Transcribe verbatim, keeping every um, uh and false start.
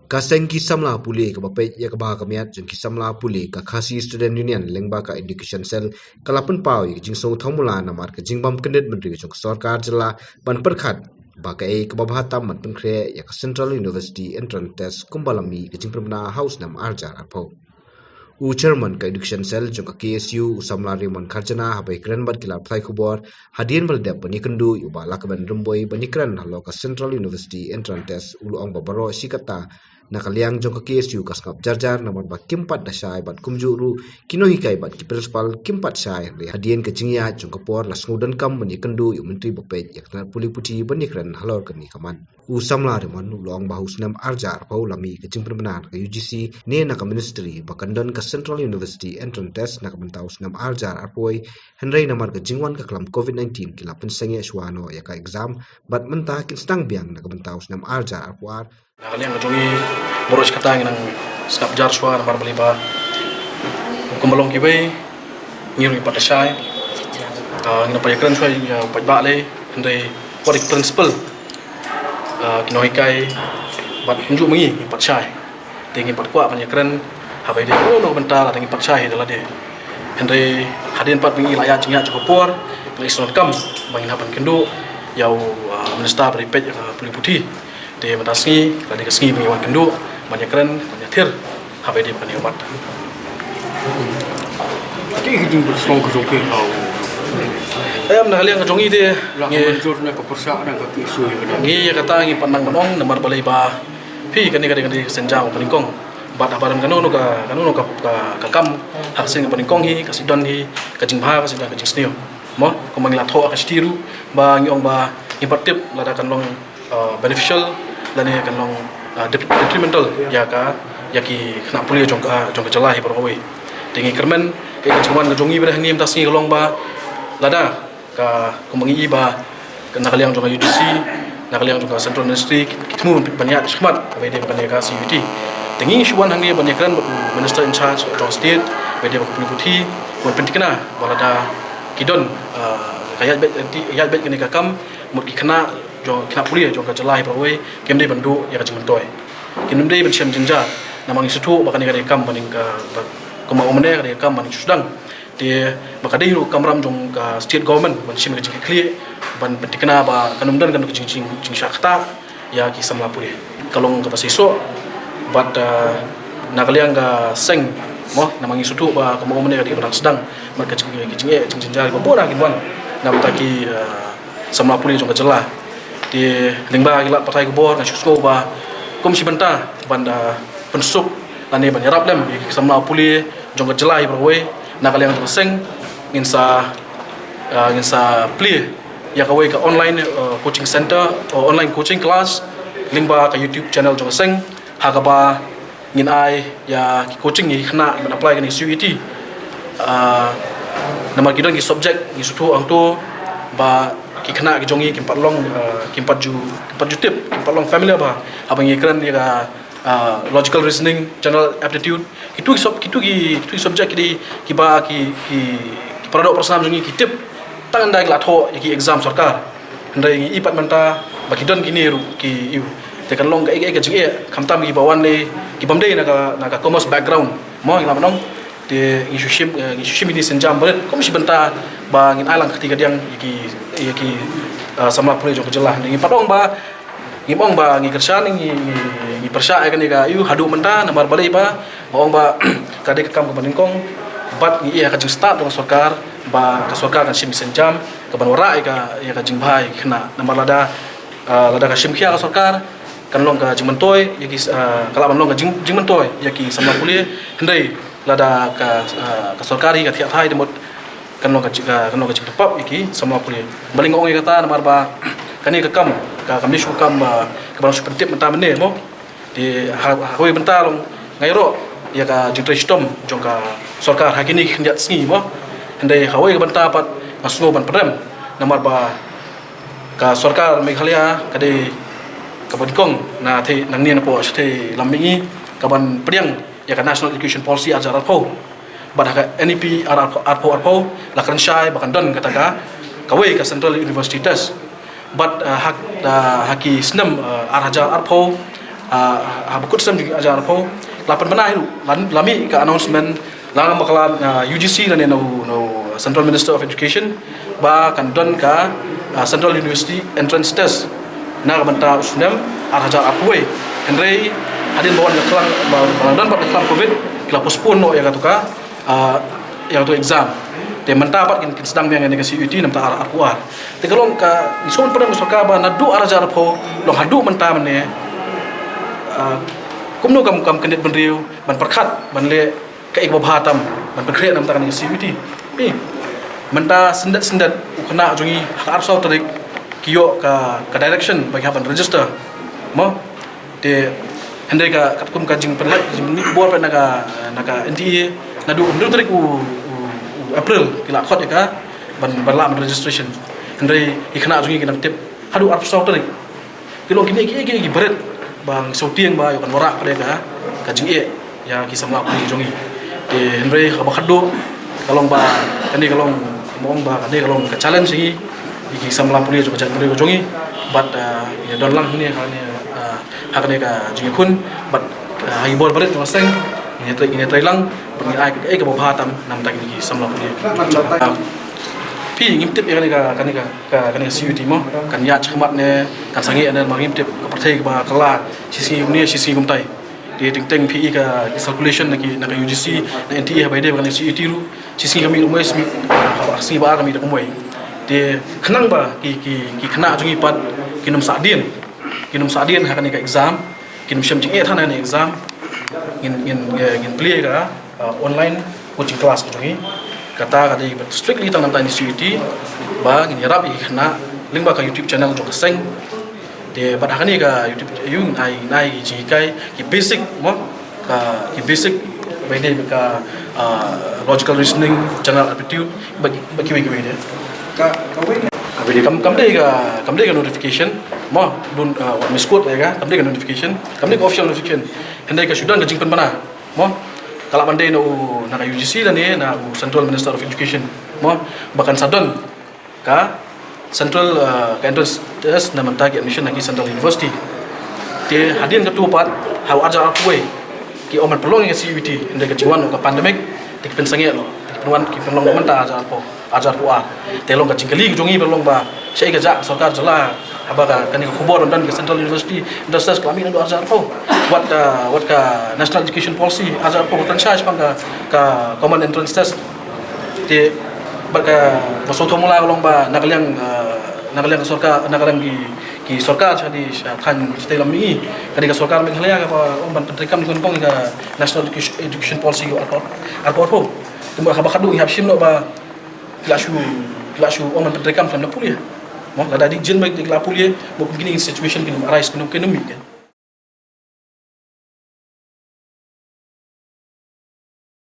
Ka seng ki samla pule kaba peit ïa ka bha ka miat jong ki samla pule, ka Khasi Student Union lyngba ka Education Cell, ka la pynpaw ïa ka jingsngewthuh mula namar ka jingbym kyndit bynriew jong ka sorkar jylla ban pyrkhat ba kaei kaba bha tam ban pynkhreh ïa ka Central University Entrance Test kumba la mih ka jingpynbna ha u snem arhajar arphew. U chairman ka Education Cell jong ka K S U, u samla Raymond Kharjana, haba ïakren bad ki lad pathai khubor hadien ba la dep ban ïakynduh ïa u Bah Lahkmen Rymbui ban ïakren halor ka Central University Entrance Test, u la ong ba baroh shi katta na ka liang jong ka K S U ka sngap jarjar namar ba kim pat da shai bad kumjuh ruh ki nonghikai bad ki principal kim pat shai, hynrei hadien ka jingïaid jong ka por la sngewdonkam ban ïakynduh ïa u myntri ba peit ïa ka tnat pule puthi ban ïakren halor kane ka mat. U samla Raymond u la ong ba ha u snem arhajar arphew la mih ka jingpynbna na ka U G C ne na ka ministry ba kan don ka Central University Entrance Test na ka bynta u snem arhajar arphew wei, hynrei namar ka jingwan ka klam covid nineteen ki la pynsangeh shuwa noh ïa ka exam bad mynta kin sdang biang na ka bynta u snem arhajar arphew ar. Na ka liang ka jong ngi, baroh shi katta ngi nang sngap jar shuwa namar balei ba kumba long kiwei ngi ruh ngi pat da shai. Ah, ngi nang pat ïakren shuwa ïa u paidbah lei, hynrei wat ïa ki principal, ah, ki nonghikai bad kumjuh ma ngi ngi pat shai. Te ngi pat kwah ban ïakren haba ïadei kano kano ka bynta lada ngi pat shai hi da lade. Hynrei hadien pat ba ngi la ïaid jingïaid jong ka por, ngi la isynei kam ba ngin hap ban kynduh ïa u, ah, minister ba dei peit ïa ka pule puthi. Te mynta sngi la dei ka sngi ba ngi wan kynduh ban ïakren ban ïathir haba ïadei bad kane ka mat. Ki ki jingpynsngew ka jong ki, hau. Em, na ka liang ka jong ngi te, la ka ngi, manjur na ka pyrshah na ka ki issue ïa ka ngi ïa kata ngi pat nang ban ong namar balei ba phi kane ka dei ka dei ka sienjam kaba nyngkong. Bad haba don kano kano ka, kano kano ka, ka, ka kam ha ka sien kaba nyngkong hi, ka sdang hi ka jingbha, ka sdang ka jingsniew. Mo, kumba ngi la thoh ha ka shithi ruh ba ngi ong ba ngi pat tip lada kan long, uh, beneficial lane kan long, uh, dep-, detrimental ïa ka, ïa ki khynnah pule jong ka, jong ka jylla hi baroh kawei. Te ngi kyrmen ka jingwan ka jong ngi ba ha ngi mynta sngi ka long ba lada ka, kumba ngi i ba na ka liang jong ka U G C, na ka liang jong ka Central Ministry, ki, ki thmu ban ïaid shakhmat haba ïadei bad kane ka C U E T. Te ngi shu wan hangne ban ïakren bad u Minister in charge jong state haba ïadei bad ka pule puthi, ban pyntikna ba lada ki don, ah, ka ïaid beit, ïaid beit kane ka kam, mut ki khynnah jong, khynnah pule jong ka jylla hi baroh kawei kim dei ban duh ïa ka jingmyntoi. Kim dei ban shem jynjar namar ngi sngewthuh ba kane ka dei ka kam ba ngi ka, ba, kumba ong mynne ka dei ka kam ba ngi shu sdang. Te ba ka dei ruh ka kamram jong ka state government ban shim ka jingkitkhlieh, ban pyntikna ba kan ym don kano ka jing, jing, jingshah ktah ïa ki samla pule. Ka long kaba shisha bad, ah, na ka liang ka seng, mo, namar ngi sngewthuh ba kumba ong mynne ka dei kaba dang sdang bad ka jing, ka jingeh, ka jingjynjar kaba bun ha ki wan na bynta ki, ah, samla pule jong ka jylla. Te lyngba ki lad pathai khubor nga shu sngew ba kum shi bynta ban da pynsuk lane ban ïarap lem ïa ki samla pule jong ka jylla hi baroh kawei, na ka liang jong ka seng ngin sa, ah, ngin sa plie ïa kawei ka online, ah, coaching center, o online coaching class lyngba ka YouTube channel jong ka seng, ha kaba ngin ai ïa ki coaching ïa ki khynnah ban apply kane C U E T. Ah, namar ki don ki subject ngi sngewthuh hangto ba ki khynnah ki jong ngi kim pat long, ah, kim pat ju, kim pat ju tip, kim pat long familiar bha haba ngi kren ïa ka, ah, logical reasoning, general aptitude. Kitu ki sub-, kitu ki, kitu ki subject ki dei kiba ki, ki, ki para doh para snam jong ngi ki tip tang ynda ki la thoh ïa ki exam sorkar. Hynrei ngi i pat mynta ba ki don kine ruh ki ïoh. Te kan long kaei kaei ka jingeh, khamtam kiba wan lei, kibym dei na ka, na ka commerce background, mo, ngi la mynta. Te ngi shu shim, eh, ngi shu shim ïa kine sienjam barit kum shi bynta ba ngin ai lang ka kti kadiang ïa ki, ïa ki, eh, samla pule jong ka jylla. Ngi pat ong ba, ngim ong ba ngi kyrshan, ngi, ngi, ngi pyrshah ïa kane ka ïoh haduh mynta namar balei ba nga ong ba ka dei ka kam kaba nyngkong bad ngi ïa ka jingstad jong ka sorkar ba ka sorkar kan shim ki sienjam kaban wanrah ïa ka, ïa ka jingbha ïa ki khynnah. Namar lada, ah, lada ka shim khia ka sorkar kan long ka jingmyntoi ïa ki, ah, ka lah ban long ka jing, jingmyntoi ïa ki samla pule, hynrei lada ka, ah, ka sorkar hi ka thiah thai te mut kan long ka ji-, ka, kan long ka jingtyrpap ïa ki samla pule. Balei nga ong ïa kata namar ba kane ka kam ka, kam dei shuh ka kam ba, kaba nang shu pyntip mynta mynne mo. Te ha, ha kawei bynta long nga ïaroh ïa ka jingtrei shitom jong ka sorkar ha kine ki khyndiat sngi mo. Hynrei ha kawei ka bynta pat nga sngew ban pynrem namar ba ka sorkar Meghalaya ka dei kaba nyngkong na thei nangne napoh shatei lam mihngi kaban pdiang ïa ka National Education Policy arhajar arphew. Bad ha ka N E P arhajar arphew arphew la kren shai ba kan don kata ka, kawei ka Central University Test. Bad, ah, ha, ah, ha ki snem, ah, arhajar arphew Ah, ha ba kut snem jong ki arhajar arphew, la pynbna hi ruh, la, la mih ka announcement, la ngam bakla, ah, U G C lane na u, na u Central Minister of Education, ba kan don ka, ah, Central University Entrance Test na ka bynta u snem arhajar arphew. Hynrei hadien ba wan ka khlam, ba, ba la don bad ka khlam covid, ki la postpone noh ïa katu ka, ah, ïa katu exam. Te mynta pat kin, kin sdang biang ïa kane ka C U E T na bynta ar, arphew ar. Te ka long ka, ngi sngewbha pyndonkam ka sorkar ba naduh arhajar arphew long haduh mynta mynne, ah, kumno kam, kam kyndit bynriew ban pyrkhat ban leh kaei kaba bha tam ban pynkhreh na bynta kane ka C U E T. Phi, mynta syndet syndet u khynnah jong ngi ha ka arphew saw tarik ki ïoh ka, ka direction ba ki hap ban register. Mo? Te hynrei ka, katkum ka jingpynlait, jingpynlait bor pat na ka, na ka N T A, naduh hynriew tarik u, u, u April ki la khot ïa ka ban, ban lah ban registration. Hynrei ki khynnah jong ngi ki dang tip haduh arphew saw tarik. Te long kine ki, ki, ki barit ba ngi sheptieng ba ïoh kan wanrah pat ka, ka jingeh ïa ki samla pule jong ngi. Te hynrei kaba khadduh ka long ba kane ka long, mo, ba kane ka long ka challenge ïa ngi, ïa ki samla pule jong ka jaitbynriew jong ngi. Bad, ah, ïa don lang hangne, hangne, ah, ha kane ka jingïakhun bad, ah, ha ki bor barit jong ka seng, ngin ïatrei, ngin ïatrei lang bad ngin ai kaei kaba bha tam na bynta kine ki samla pule. Ah, phi, ngim tip ïa kane ka, kane ka, ka, kane ka C U E T mo, kan ïaid shakhmat ne kan sangeh ne, ma ngim tip. Ka pyrthei kaba kylla shisngi kumne shisngi kumtai. Te teng teng phi i ka, ka circulation na ki, na ka U G C, na N T A, ha ba ïadei bad kane ka C U E T ruh, shisngi ka mih da kumwei, shisngi, ah, shisngi ba ar ka mih da kumwei. Te khnang ba ki, ki, ki khynnah jong ngi pat kin ym sahdien, kin ym sahdien ha kane ka exam, kin ym shem jingeh than ha kane ka exam, ngin, ngin, eh, ngin plie ka, ah, online coaching class ka jong ngi. Kata ka dei bad strictly tang na bynta kane ka C U E T, ba ngin ïarap ïa ki khynnah lyngba ka YouTube channel jong ka seng. Te bad ha kane ka YouTube, ïa u, ngin ai, ngin ai ki jinghikai ki basic mo, ka, ki basic ba ïadei bad ka, ah, logical reasoning, general aptitude, bad, bad kiwei kiwei de. Ka, ka wei kam, kam dei ka, kam dei ka notification mo, don, ah, wat miskut ïa ka, kam dei ka notification, kam dei ka official notification. Hynrei ka shu don ka jingpynbna mo, ka lah ban dei na u, na ka U G C lane na u Central Minister of Education mo, ba kan sa don ka central, ah, ka entrance test na bynta ki admission ha ki central university. Te hadien katu pat ha u arhajar arphew wei ki ong ban pynlong ïa ka C U E T, hynrei ka jingwan ka pandemic te ki pynsangeh noh, te ki pynwan, ki pynlong noh mynta arhajar arphew, arhajar arphew ar. Te long ka jingkylli ka jong ngi ba long ba shaei ka jia ka sorkar jylla haba ka, kane ka khubor ban don ka Central University Entrance Test ka la mih naduh arhajar arphew. Wat ka, wat ka National Education Policy arhajar arphew ka kynshai shaphang ka, ka Common Entrance Test. Te bad kaba sngewthuh mula ka long ba na ka liang, eh, na ka liang ka sorkar, na ka liang ki, ki sorkar sha dei, sha thaiñ shatei lam mihngi, ka dei ka sorkar Meghalaya kaba ong ban pyntreikam nyngkong ïa ka National Education, Education Policy arphew, arphew arphew. Te mo haba khadduh ngi hap shim noh ba ki la shu, ki la shu ong ban pyntreikam khlem da pule. Mo lada dei jin ba ki la pule, mo kum kine ki situation kin ym arise, kin ym, kin ym mih.